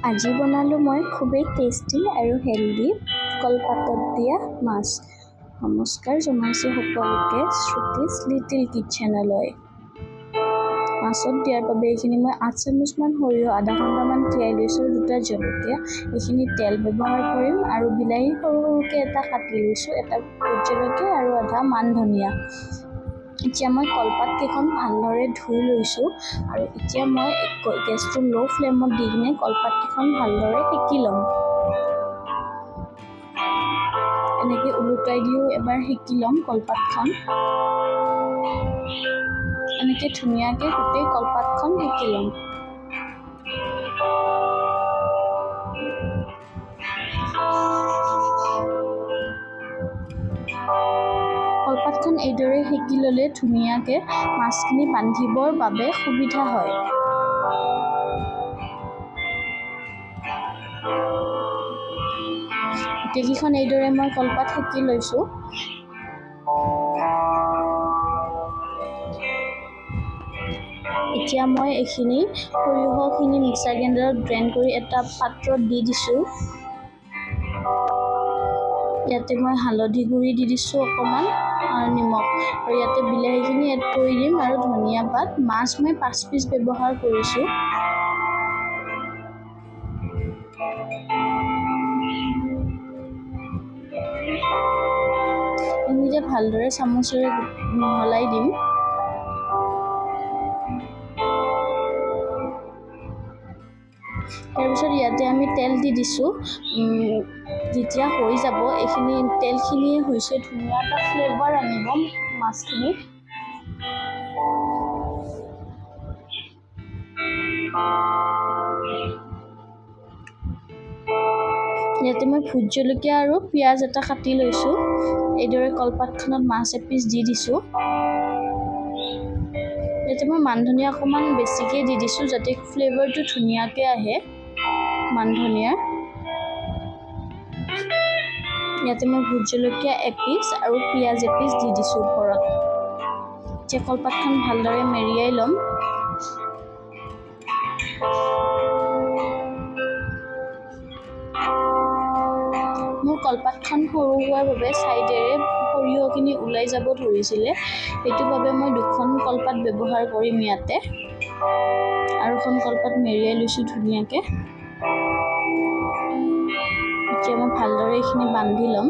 আজি বনালোঁ মই খুবেই টেষ্টি আৰু হেল্ডি কলপাতত দিয়া মাছ। নমস্কাৰ জনাইছোঁ সকলোকে শ্ৰুতিছ লিটিল কিটচেনলৈ। মাছত দিয়াৰ বাবে এইখিনি মই 8 চামুচমান সৰিয়হ আধা ঘণ্টামান তিয়াই লৈছোঁ, 2টা জলকীয়া, এইখিনি তেল ব্যৱহাৰ কৰিম আৰু বিলাহী সৰু সৰুকৈ এটা কাটি লৈছোঁ, এটা ভোট জলকীয়া আৰু আধা মান ধনিয়া। এতিয়া মই কলপাতকেইখন ভালদৰে ধুই লৈছোঁ আৰু এতিয়া মই গেছটো ল' ফ্লেমত দি কিনে কলপাতকেইখন ভালদৰে সেকি ল'ম। এনেকৈ ওলোটাই দিও এবাৰ সেকি ল'ম কলপাতখন। এনেকৈ ধুনীয়াকৈ গোটেই কলপাতখন সেকি ল'ম। কলপাতখন এইদৰে সেকি ল'লে ধুনীয়াকৈ মাছখিনি বান্ধিবৰ বাবে সুবিধা হয়। গোটেইকেইখন এইদৰে মই কলপাত সেকি লৈছোঁ। এতিয়া মই এইখিনি সৰিয়হখিনি মিক্সাৰ গ্ৰাইণ্ডাৰত গ্ৰাইণ্ড কৰি এটা পাত্ৰত দি দিছোঁ। ইয়াতে মই হালধি গুড়ি দি দিছোঁ অকণমান আৰু নিমখ, আৰু ইয়াতে বিলাহীখিনি এড কৰি দিম আৰু ধনিয়া পাত। মাছ মই 5 পিচ ব্যৱহাৰ কৰিছোঁ। এইখিনিতে ভালদৰে চামুচেৰে মিহলাই দিম। তাৰপিছত ইয়াতে আমি তেল দি দিছোঁ। যেতিয়া হৈ যাব এইখিনি তেলখিনিয়ে হৈছে ধুনীয়া এটা ফ্লেভাৰ আনিব মাছখিনিত। ইয়াতে মই ভোট জলকীয়া আৰু পিঁয়াজ এটা কাটি লৈছোঁ। এইদৰে কলপাতখনত মাছ এপিচ দি দিছোঁ। ইয়াতে মই মান ধনিয়া অকণমান বেছিকৈ দি দিছোঁ যাতে ফ্লেভাৰটো ধুনীয়াকৈ আহে মান ধনিয়াৰ। ইয়াতে মই ভোট জলকীয়া এপিচ আৰু পিঁয়াজ এপিচ দি দিছোঁ ওপৰত। এতিয়া কলপাতখন ভালদৰে মেৰিয়াই ল'ম। মোৰ কলপাতখন সৰু হোৱাৰ বাবে ছাইডেৰে সৰিয়হখিনি ওলাই যাব ধৰিছিলে, সেইটো বাবে মই 2খন কলপাত ব্যৱহাৰ কৰিম ইয়াতে। আৰু এখন কলপাত মেৰিয়াই লৈছোঁ ধুনীয়াকৈ। এতিয়া মই ভালদৰে এইখিনি বান্ধি ল'ম।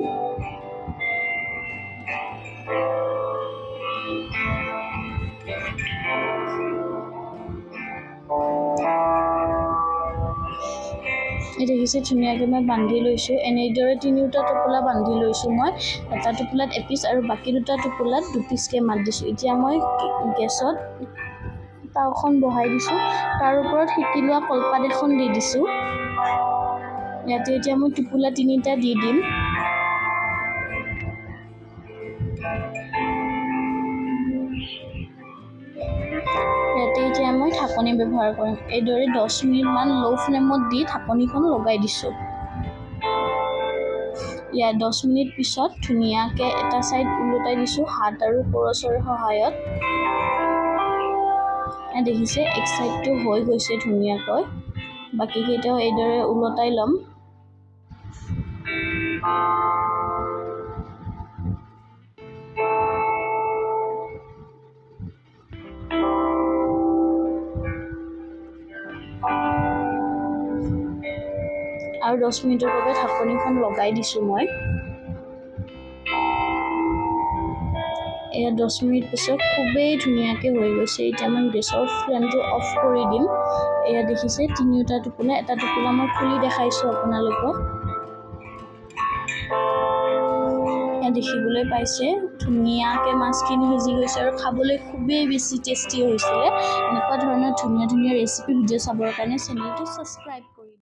এই দেখিছে ধুনীয়াকৈ মই বান্ধি লৈছোঁ। এনেদৰে 3টা টোপোলা বান্ধি লৈছোঁ মই। এটা টোপোলাত এপিচ আৰু বাকী 2টা টোপোলাত 2 পিচকৈ মাছ দিছোঁ। এতিয়া মই গেছত তাওখন বহাই দিছোঁ, তাৰ ওপৰত সেকি লোৱা কলপাত এখন দি দিছোঁ। ইয়াতে এতিয়া মই টোপোলা 3টা দি দিম। ইয়াতে এতিয়া মই ঢাকনি ব্যৱহাৰ কৰিম। এইদৰে 10 মিনিটমান ল' ফ্লেমত দি ঢাকনিখন লগাই দিছোঁ। ইয়াৰ 10 মিনিট পিছত ধুনীয়াকৈ এটা ছাইড ওলোটাই দিছোঁ হাত আৰু কৰচৰ সহায়ত। দেখিছে এক ছাইডটো হৈ গৈছে ধুনীয়াকৈ। বাকীকেইটাও এইদৰে ওলোটাই ল'ম। আৰু 10 মিনিটৰ বাবে ঢাকনিখন লগাই দিছোঁ মই। এয়া 10 মিনিট পিছত খুবেই ধুনীয়াকৈ হৈ গৈছে। এতিয়া মই গেছৰ ফ্লেমটো অফ কৰি দিম। এয়া দেখিছে 3টা টোপোলা, এটা টোপোলা মই খুলি দেখাইছোঁ আপোনালোকক। এয়া দেখিবলৈ পাইছে ধুনীয়াকৈ মাছখিনি সিজি গৈছে আৰু খাবলৈ খুবেই বেছি টেষ্টি হৈছিলে। এনেকুৱা ধৰণৰ ধুনীয়া ধুনীয়া ৰেচিপি ভিডিঅ' চাবৰ কাৰণে চেনেলটো ছাবস্ক্ৰাইব